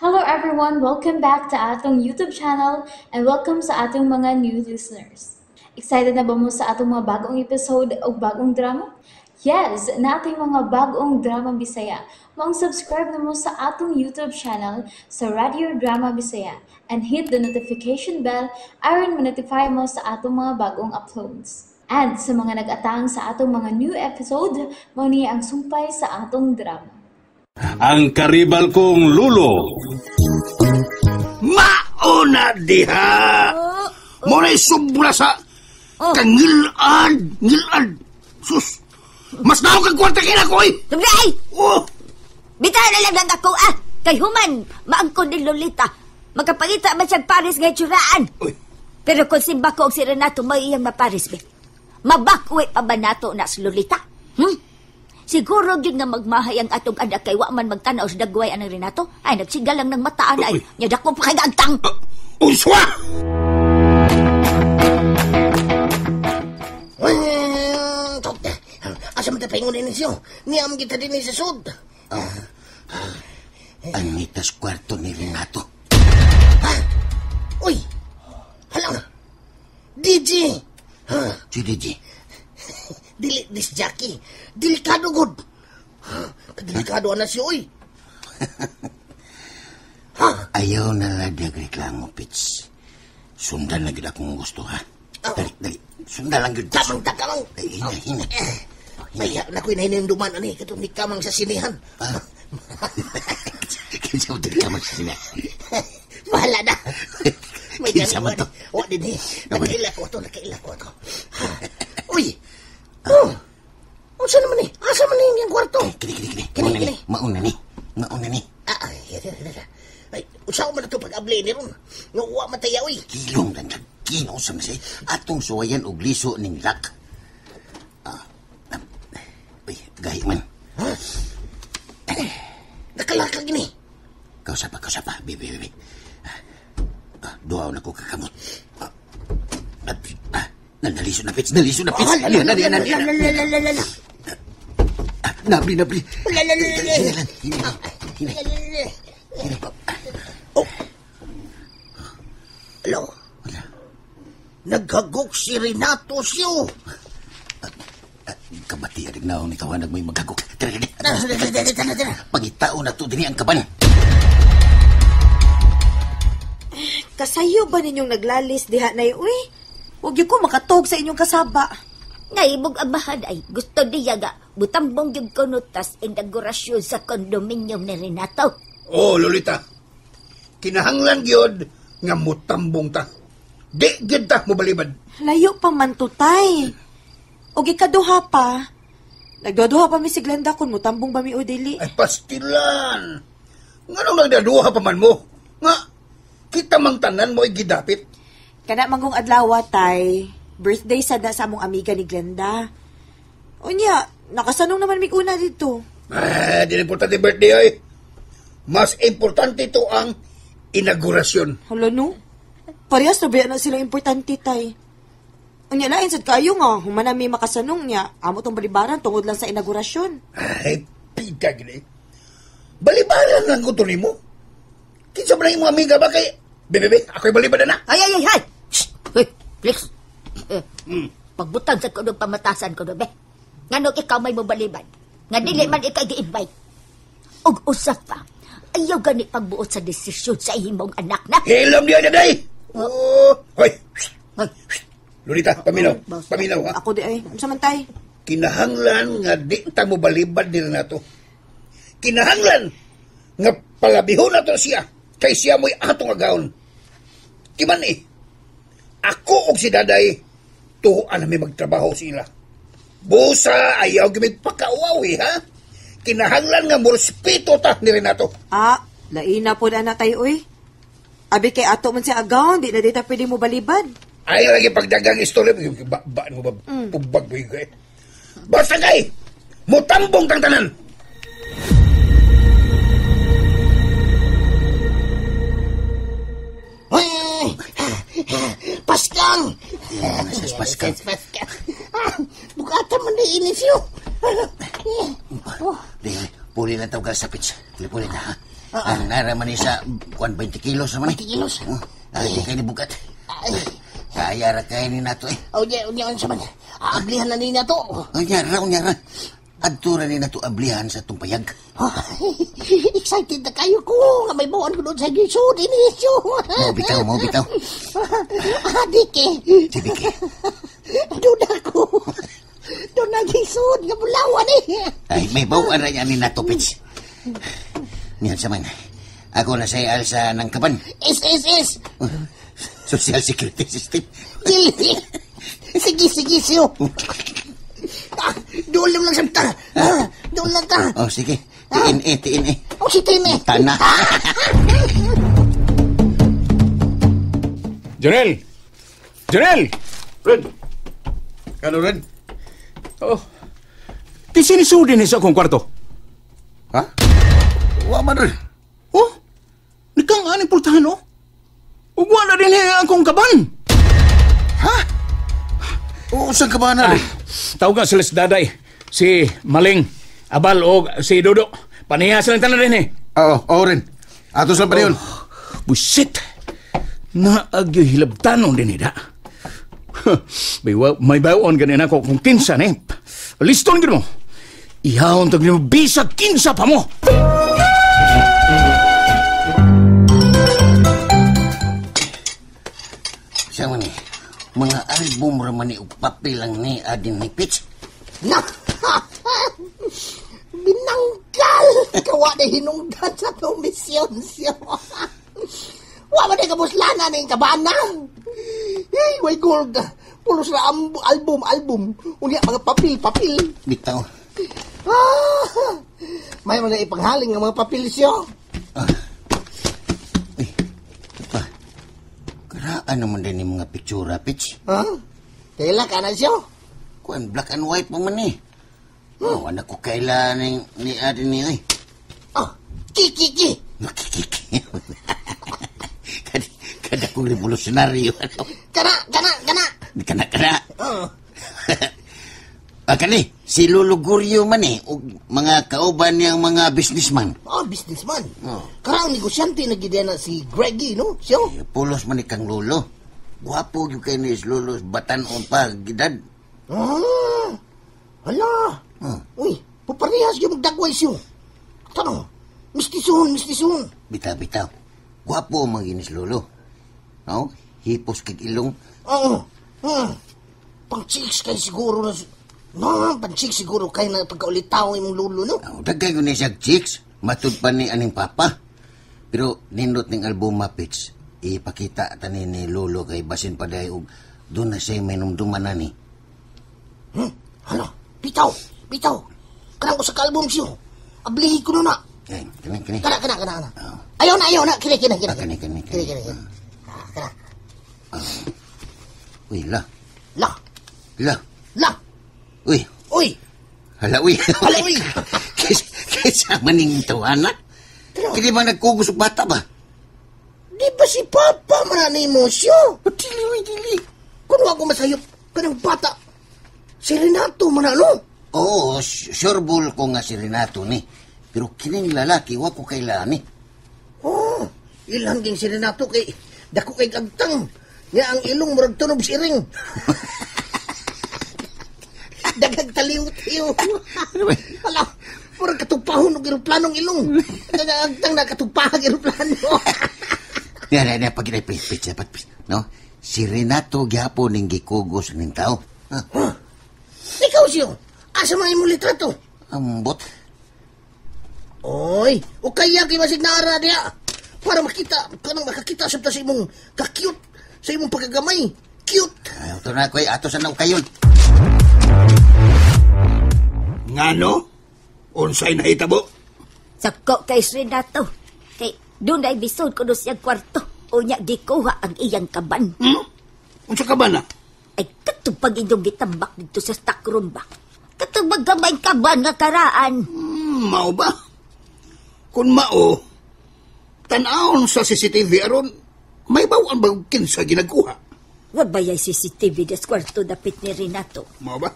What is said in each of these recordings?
Hello everyone! Welcome back to atong YouTube channel and welcome sa atong mga new listeners. Excited na ba mo sa atong mga bagong episode o bagong drama? Yes! Nating mga bagong drama Bisaya. Maong subscribe na mo sa atong YouTube channel sa Radio Drama Bisaya and hit the notification bell aron ma-notify mo sa atong mga bagong uploads. And sa mga nag-atang sa atong mga new episode, mao ni ang sumpay sa atong drama. Ang karibal kong lulo. Mauna diha! Mo na'y sobra sa kangilad! Ngilad! Sus! Mas naong kang kwarta kina ko eh! Ay! Oh! Bitaw na lang lang ako ah! Kay human, maangkon ni Lolita. Magkapalita man siyang Paris nga tsuraan. Uy! Pero kung simba ko og si Renato, may iyang maparis be. Mabakwe pa ba nato na si Lolita? Hmm? Siguro gyud nga magmahay ang atong anak kay wa man magtanaw sa dagway anang Renato. Ay, nagsiga lang ng mataan ay. Uy. Nya dako pa kay gaagtang. Unswa! Asa man ta paingon ini siyo? Niyam kita din sa sud. Ang mitas kwarto ni Renato. Ha? Uy! Hala! DJ! Ha? Si DJ. Dili, this Jackie. Delikado gud. Ha? Delikado ana siya, uy. Ha? Ayaw na lang reklamo, Pits. Sundan na gyud akong gusto, ha? Dali, dali. Sundan lang gyud. Kamang ta, kamang. Ay, hina, hina. Ay, nakoy nahinumduman ani katong ni kamang sa sinihan. Ah. Kinsa mo dili kamang sa sinihan? Bahala na. May Kinsa man to? Wa din eh. Nakaila ko to, nakaila ko to. Uy. Oh. Unsa naman ni? Asa man ni ang kwarto? Kini, kini, kini. Kini, Mauna ni. kini. Mauna ni. Mauna ni. Ah, ay, ay, ay, ay. Ay, unsa man to pag-abli ni ron? Nga wa mataya uy. Kilong lang nagkinaw sa masay. Atong suwayan og liso ning lak. Ah, uy, gahi man. Ha? Nakalakag ni. Kausa pa, kausa pa. Bibi, bibi. Ah, duhaw na ko kakamot. Ah, ah, ah, naliso na, Pits. Naliso na, Pits. Ah, Nali, nali, nali, la, la, la, la, la, la. Ah, nabli, nabli. La, la, la, la, la. Hina lang, hina, hina. La, la, la. Hina pa. Oh. Hello. Wala. Naghagok si Renato siyo. Ah, kabati, arig na ni kawanag may maghagok. Tara, tara, Tara, tara, tara, tara, tara. Pangitao na to dinhi ang kaban. Kasayo ba ninyong naglalis diha na uy? Huwag yun ko makatog sa inyong kasaba. Naibog abahan ay gusto niya nga butambong yung kuno tas inaugurasyon sa kondominium ni Renato. Oh, Lolita. Kinahanglan gyud nga mutambong ta. Di gyud ta mobalibad. Layo pa man to, tay. O gikaduha pa. Nagduha pa mi si Glenda kung mutambong ba mi o dili. Ay, pastilan. Nganong nagdaduha pa man mo? Nga, kita mang tanan mo ay gidapit. Kana manggong adlaw, tay. Birthday sad na sa among amiga ni Glenda. Unya, nakasanong naman mig una dito. Ah, di na importante birthday ay. Mas importante ito ang inaugurasyon. Hala no? Parehas na ba na silang importante, tay? Unya lain sad kayo nga, human na mi makasanong niya. Amo tong balibaran tungod lang sa inaugurasyon. Ay, pita gini. Balibaran lang ko to nimo. Kinsa man ang imong amiga ba kay... Bebe, bebe, ako'y balibaran na. Ay, ay, ay, ay! Shh! Hey, please. Eh, pagbutang sa kunong pamatasan ko, be. Nganong ikaw may mobaliban. Nga dili man ikaw gi-invite. Ug usa pa, ayaw gani pagbuot sa desisyon sa imong anak na. Hilom niya daday. Oh, hoy. Ay, Lolita, paminaw. Paminaw, ha? Ako di ay, unsa man tay? Kinahanglan nga di ta mo balibad ni Renato. Kinahanglan nga palabihon nato siya kay siya mo'y atong agawon. Timan eh, ako og si Daday, tuhuan na may magtrabaho sila. Busa, ayaw gimig pakauaw eh, ha? Kinahanglan nga morespeto ta ni Renato. Ah, lain na po na tay uy. Abi kay ato man si agaw, di na di ta pwede mo balibad. Ayaw lagi pagdagang istorya. Ba, ba, mo ba, pubag mo eh. Basta kay, mutambong tang tanan. Paskang! Paskang. Paskang. Bukata man na inis yun. Di, puli lang tawag sa pits. Puli, puli na, ha? Ang nara man ni sa kuan 20 kilos naman eh. 20 kilos? Oh, ay, di kayo ni bugat. Ay. Kaya ra kayo ni nato eh. O, unya, unya, unsa man. Aablihan na ni nato. Unya ra, unya ra. Adto ra ni nato ablihan sa atong payag. Excited na kayo ko nga may bawaan ko doon sa gisod inisyo. Mao bitaw, mao bitaw. Dike. Si Dike. Doon ako. Doon ang gisod nga bulawan eh. Ay, may bawaan ra niya ni nato, Pits. Niyan sa man. Ako na sa alsa ng kaban. SSS. Social Security System. Dili. Sige, sige, siyo. Doon lang lang sa ta. Doon lang ta. Oh, sige. TNA, TNA. Oh, si TNA. Tana. Jonel! Jonel! Ren! Ano, Ren? Oh. Di sinisudi ni sa akong kwarto. Ha? Wa man, Ren. Oh? Nikang aning pultahan, oh? Ug wala din eh akong kaban. Ha? O, saan ka ba na, Ren? Tawag nga sila si Daday, si Maling, Abal o si Dodo. Paniya silang tanan din eh. Oo, oo, Ren. Atos lang pa yun. Busit! Naagyo hilabtanon din eh, da. May bawon ganin ako kung kinsa ni. Liston gid mo. Ihawon tag nimo bisag kinsa pa mo. Siya man eh. Mga album raman ni og papel lang ni adin ni Pitch. Na! Binangkal! Kawa na hinungdan sa komisyon siya. Wa man na kabuslana ning kabana. Hey, way gold. Pulos na album, album. Unya mga papel, papel. Bitaw. Ah, may mga ipanghaling nga mga papel siya. Uy, pa. Karaan naman din yung mga pictura, Pitch. Ha? Kaila ka na siya? Kuan, black and white pa man eh. Oh, anak ko kaila ni adin ni ay. Oh, kiki, ki. Nakikiki. Kada kong revolusyonaryo. Kana, kana, kana. Kana, kana. Oh. Ah, kani, si Lolo Guryo man eh, og mga kauban niyang mga businessman. Oh, businessman. Oh. Karaang negosyante na gid na si Greggy, no? Siya? Eh, pulos man ni kang Lolo. Gwapo gyud kay ni Lolo batan-on pa, gidad. Ah, hala. Oh. Uy, puparehas gyud magdagway siya. Tanong, mistisuhon, mistisuhon. Bitaw, bitaw. Gwapo man gyud ni Lolo. No? Hipos kag ilong. Oo. Pang-chicks kay siguro na... No, pang-chicks siguro kay na pagkaulitaw imong lolo, no? Oh, daghay gyud ni siya chicks. Matud pa ni aning papa. Pero nindot ning album Mapits, ipakita tani ni Lolo kay basin pa dahi og doon na siya may numduman na ni. Hala, bitaw, bitaw. Kanang usa ka album siyo. Ablihi ko na. Eh, kani kani. Kana, kana, kana, kana. Oh. Ayaw na, ayaw na. Kini, kini, kini. Ah, kani, kani, Kini, kani. kini, kini. Ah, kana. Uy, la. La. La. La. Uy. Uy. Hala, uy. Hala, uy. Kaysa maning tawana. Kini ba nagkugos og bata ba? Di ba si Papa man ni mo siya? Dili, uy, dili. Kuno ako masayop kanang bata. Si Renato man ano? Oo, sure ball ko nga si Renato ni. Pero kining lalaki, wa ko kailan ni. Oh, ilang ging si Renato kay dako kay agtang. Nga ang ilong murag tunog si iring. Daghang taliw-tiw. Hala, murag katupahon og eroplanong ilong. Daghang agtang na katupahag eroplano. Yan, yan, yan, pag pitch, dapat, no? Si Renato gyapon ning gikugos ning tao. Ha? Huh? Ikaw siyo, asa man imong litrato? Ambot. Oy, o kaya kay masig naara diha. Para makita, kanang makakita sa sa imong ka-cute, sa imong pagkagamay. Cute. Ay, ito na, kuy, ato sa na kayon. Ngano? Unsay nahitabo? Sako kay Renato. Kay doon ay bisod ko siyang kwarto. Unya gikuha ang iyang kaban. Hmm? Unsa kaban na? Ay katupag inyong gitambak dito sa stockroom ba? Katupag gamay kaban nga karaan. Mao ba? Kung mao, tan-awon sa CCTV aron, may bawaan ba kinsa ginagkuha? Wa bayay CCTV das kwarto dapit ni Renato? Mao ba?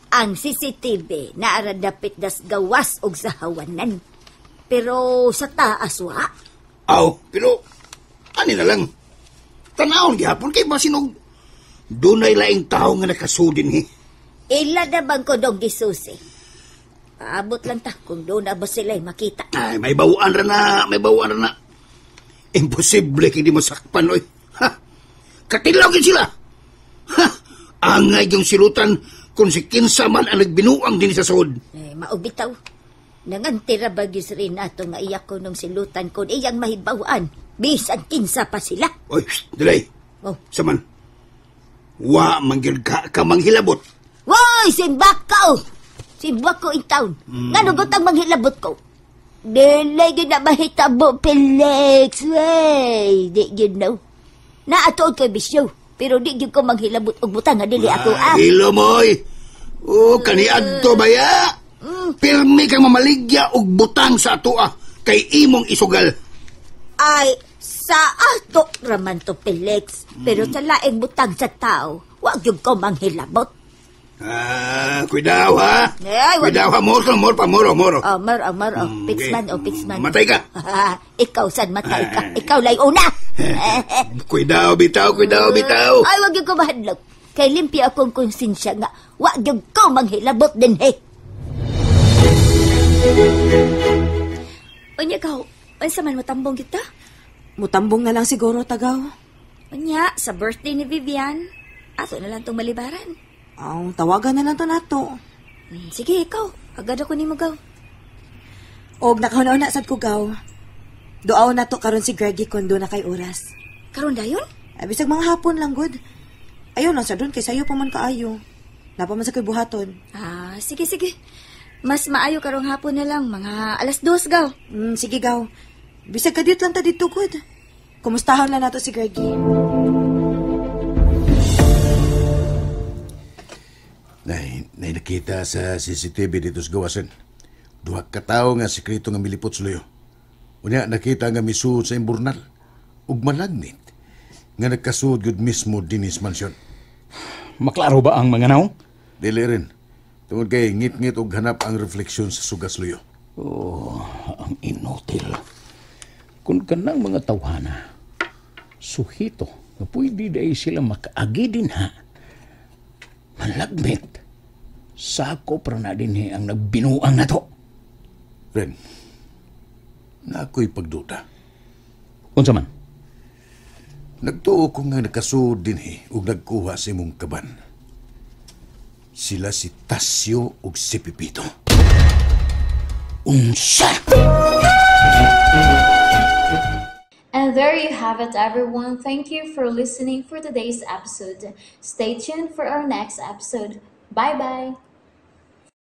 Ang CCTV naara dapit das gawas og sa hawanan. Pero sa taas wa. Aw, pero ani na lang. Tanawon gihapon kay basinog dunay laing tawo nga nakasudin he. Ila na bang kodong gisusi? Paabot lang ta kung doon na ba sila makita. Ay, may bawaan ra na, may bawaan ra na. Imposible kay di masakpan oy. Ha. Katilaw gid sila. Ha. Angay yung silutan kung si kinsa man ang nagbinuang din sa sud. Eh, maubitaw. Nangantira ba gyud si Renato nga iya ko nung silutan kung iyang mahibawan. Bisan kinsa pa sila. Oy, shh, dali. Oh. Saman. Wa manggil ka ka manghilabot. Woy, simbak ka oh. Simbak ko in town. Ngano gutang manghilabot ko? Dili gyud na mahitabo, Felix. Wey, di gyud no. Naatuod ko'y bisyo, pero di gyud ko manghilabot og butang nga dili ako ah. Hilo moy. O kaniadto baya. Pirmi kang mamaligya og butang sa atoa kay imong isugal. Ay, sa ato raman to, Felix. Pero sa laing butang sa tao, wa gyud ko manghilabot. Ah, cuidado ha. Ay, wag- Cuidado ha, moro, moro pa, moro, moro. Oh, maro, maro. Okay. Pixman, oh, pixman. Matay ka. Ikaw, san matay ka. Ikaw, lay una. Cuidado, bitaw, cuidado, bitaw. Ay, wag yung kumahadlok. Kay limpyo akong konsensya nga, wag yung ko manghilabot din, he. Unya gaw, unsa man matambong kita? Mutambong na lang siguro, tagaw. Unya, sa birthday ni Vivian, ato na lang tong malibaran. Aw, tawagan na lang to nato. Sige, ikaw. Agad ako nimo gaw. Og nakahuna-una sad ko gaw. Duaw na to karon si Greggy kun doon na kay oras. Karon dayon? Ay, bisag mga hapon lang gud. Ayaw lang sa dun kay sayo pa man kaayo. Napa man sa ko'y buhaton. Ah, sige, sige. Mas maayo karong hapon na lang, mga 2:00 gaw. Sige gaw. Bisag kadiyot lang ta dito gud. Kumustahan lang nato si Greggy. Nay, nay nakita sa CCTV dito sa gawasan. Duha ka tawo nga sekreto nga milipot sa luyo. Unya nakita nga misuod sa imburnal ug malagnit nga nagkasuod gud mismo dinis mansyon. Maklaro ba ang mga naong? Dili rin. Tungod kay ngit-ngit og hanap ang refleksyon sa sugas luyo. Oh, ang inutil. Kung kanang mga tawhana, suhito, nga pwede dahil sila makaagi din ha. Malagmit. Sakop ra na din ang nagbinuang na to. Ren, na ako'y pagduda. Unsa man? Nagtuo ko nga nakasuod din ug nagkuha sa imong kaban. Sila si Tasyo ug si Pipito. Unsa? And there you have it, everyone. Thank you for listening for today's episode. Stay tuned for our next episode. Bye-bye.